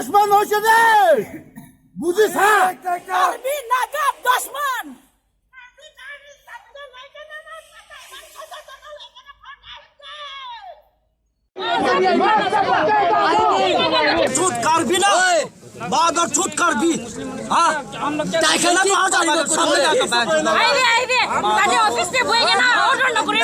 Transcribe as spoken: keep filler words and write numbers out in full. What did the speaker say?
দুশমন হৈছে দেই। বুজিছা? কাৰ্বি নাগা দুশমন। চুট কাৰ্বি না? বাদৰ চুট কাৰ্বি। হা? তাই খেলা বাহার জানি না, সামনে যাতা। আহিবি, আহিবি। তাতে অফিচত বহি কিনে অৰ্ডাৰ নকৰিবি।